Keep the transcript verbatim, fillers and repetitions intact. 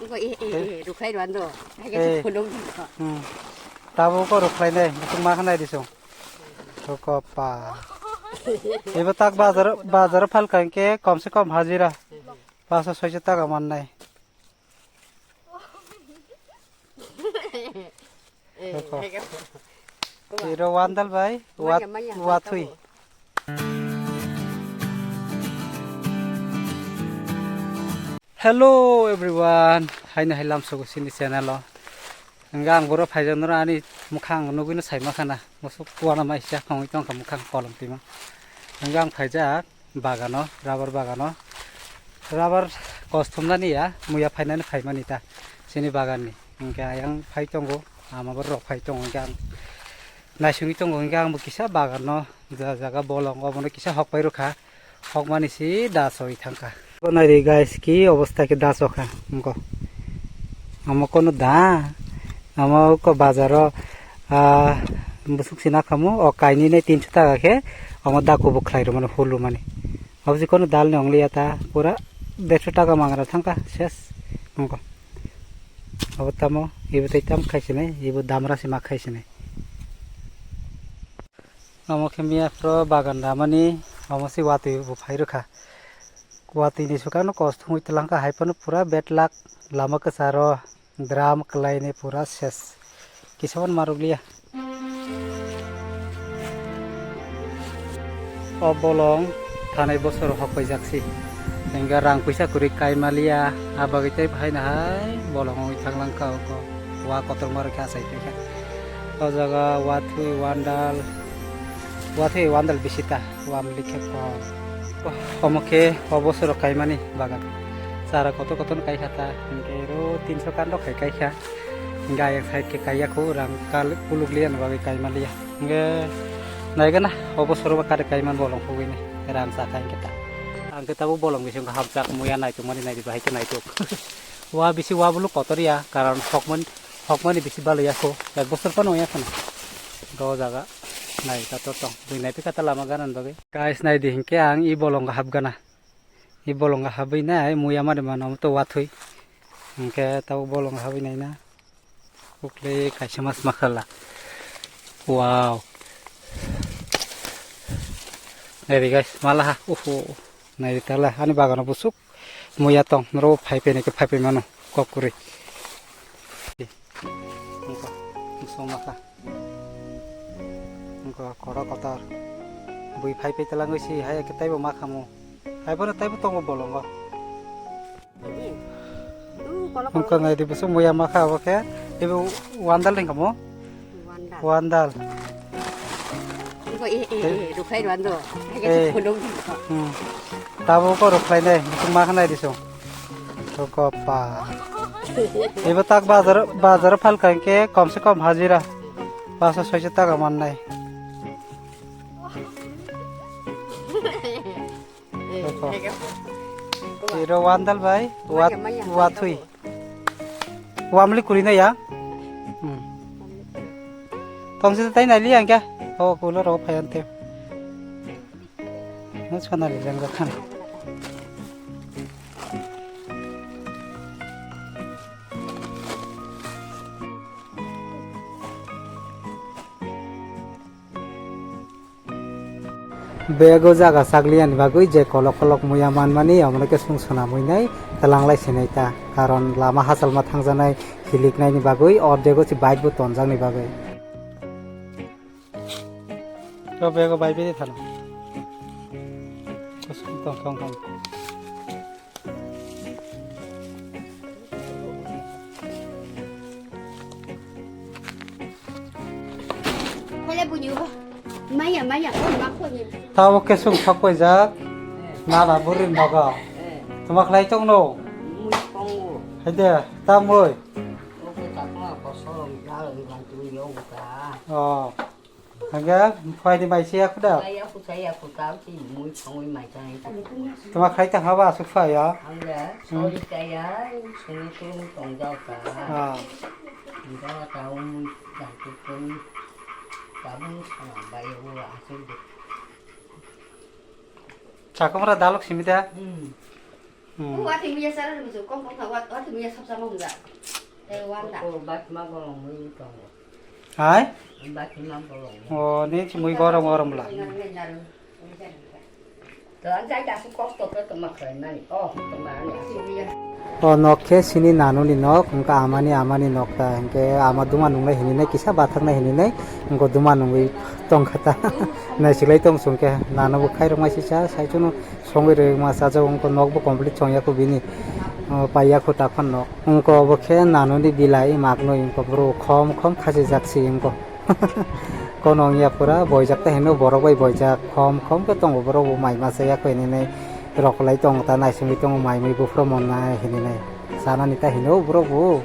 Ko e, e, e, rukhai rwando. Hai Eh. Ke phulung ko. Hmm. Tabo ko rukhai nai, butung ma khanai diso. Ko pa. Ibo tak bazar, bazar phal kangke kom se kom hajira. Paso soiso taka mannai. Eh, Eko. Hai ke. Iro wandal bai, Manya, wat, manya, wathui. Manya. Hello everyone, haino hai lamsogo sini channel o. Hingke ang boro phaijak noro ani mukhang nugui no sai makhana. Mosok kuana mai sia khongoi tongkha mukhang kolom timo. Hingke ang phaijak bagano, rubber bagano. Rubber kos thumnani ya, muya phainani phaimani ta. Sini baganni. Hingke ayang phai tongo, ama borok phai tongo, hingke ang naisingwi tongo, hingke ang bo kisa baganno ja jaga bolong obono kisa hokpai rwkha, hokmani si da soi thangkha. Bo naidi guys, ki obostha khe da sokha, wngkho. Omo kono da, omo ko bazaro, ah, bwswk se nakhamu, o kainwi nai tinso taka khe, omo da kubuk khlai rwmani, hul rwmani. Obo se kono dal ni wngliya ta, pura dersho taka mangra thangkha, ses, wngkho. Abo tamo, ibo tei tam khai sinai, ibo damra se ma khai sinai. Omo khe miya phro bagan damani, omo se watwi bo phai rwkha. Watwi ni swkang no kos thumwi twlang kha, hai phano pura bad luck, lama kwcharo drum kwlai ni pura ses. Kisa phano ma rwkliya. O bolong thanai bosor hokpaijak si. Hingke rang puisa kwrwi kaima liya, a bagwi tei haino hai bolong wngwi thanglang kha oko. Wa kotorma rok khe achai tongkha. O jaga wathui wandal, wathui wandal bisi ta, wam likhe kok. Omo khe o bosoro kaimani bagan. Chara kotor kotor no kai kha ta, hingke ro tinso kan rok khai kai kha. Hingke ayang side khe kaiya kho, rang kal-, kuluk liya ni bagwi kaima liya. Hingke naigana, o bosoro ba kari kaiman bolong khogwi ni rang cha kha hingke ta. Ang khe tabuk bolong bising khe hapjak muya naituk mani naidi bahai khe naituk. Wa bisi wa bulu kotor ya, karon hokmani, hokmani bisi balo ya kho. Ek bosor phano ya khana. Do jaga nai ta to tong. Bui nai pika ta lama ganan bagwi. Guys, naidi hingke ang i bolong hapgana. I bolongo habwi nai muya mari mano to wathui. Hingke tabuk bolongo habwi nai na. Ukle kaisa mas makhala. Wow. Nai di guys, mala ha. Uhu. Nai di tala ani bagano busuk. Muya tong. Noro phai phai nai ke phai phai mano. Kok kuri. Hingke. Musong maka. Wngkha kotor kotor. Bui phai phai twlangwi si hai khe taibo ma khamu. Hai bono taibo tongo bolongo. Wngkha nai di busu muya ma kha abo khe. Ibo wandal ring khamu? Wandal. Wandal. Wngkha e, e, e, rukhai rwando. Hai khe Eh. Phulung. Hmm. Tabo ko rukhai nai, busu ma khanai di song. Kopa. Ibo tak bazar, bazar phal kha hingke kom se kom hajira. Paso soiso taka mannai. Eko. Iro wandal bai, wat, wathui. Wamli kuri na ya? Hmm. Tongsi tai nai li ang kya? Oh, kulo ro phayan te. Mas kana ri jang khan. Bego jaga chakliyani bagwi je kolok kolok muya manmani, omono khe sung swnamwi nai twlang lai sinai ta, karon lama hachalma thangjanai hiliknaini bagwi, ordego se bike bo tonjakni bagwi. O bego bai bini thano. Tong, tong, tong. Kole bunyi ba. Maya, maya, oh, mak ko ni. Tabo kesung thokpaijak. Nana buri nogo. Tuma khlai tongno. Mui tongo. Haide, tamoi. Oke, takma kosong, jalo, iban tu, yoga. Oh. Hingke, phaidi mai se yakho da? Mai yakho, sai yakho, tao si mui thangwi mai chai. Tuma khai ta haba asuk pha ya? Hingke, Hmm. sori chaya, suni tung tong jao ka. Ah. Hingke, tao mui jang tu tung, tao mui sana bai wo asuk de. Chakomra dalok simi da? Hmm. Hmm. Watwi muya sara rwmwi chwng kok kok kha, wat-, watwi muya sap sama hwnjak. Tei wanda. O, bakima bolong mui tongo. Hai? Bakima bolong. O, ni chumui gorom gorom la. Nang nai naro. To, ang jai dasu kosto khe tongma khlai nani. O, tongma ani. O nok khe sini nanuni nok, hwnkhe amani, amani nok ta, hwnkhe ama duma nungnai hininai, kisa bathaknai hininai, hwnkhe duma nungwi tongkha ta. Naisiklai tong chwngkhe, nano bo khairokma sisa, saichwno songwi rwma chajago, hwnkhe nok bo complete chongyakho bini, o, paiyakho takhon nok. Hwnkhe obo khe nanoni bilai maknwi, hwnkhe boro khom khom khachijak si wngkho. Kono wngya pura boijak ta hino borok bai boijak khom khom khe tongo borok bo mai masa ya kho hinwi nai rwkhlai tongo ta naisingwi tongo mai mui buphuru monna hinwi nai chanani ta hino borok bo